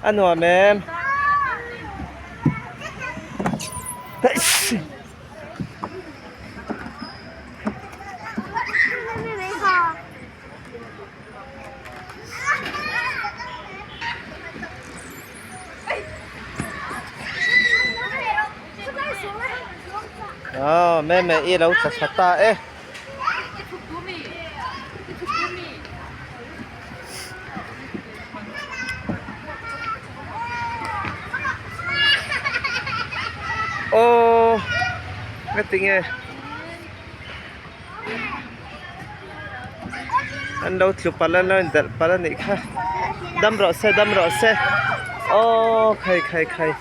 A nuam em? Aw meme i lo tla thla ta e. Aw nga tinge an lo tlu palh a an lo indelh palh a nih kha dam rawh se dam rawh se aw khai khai khai.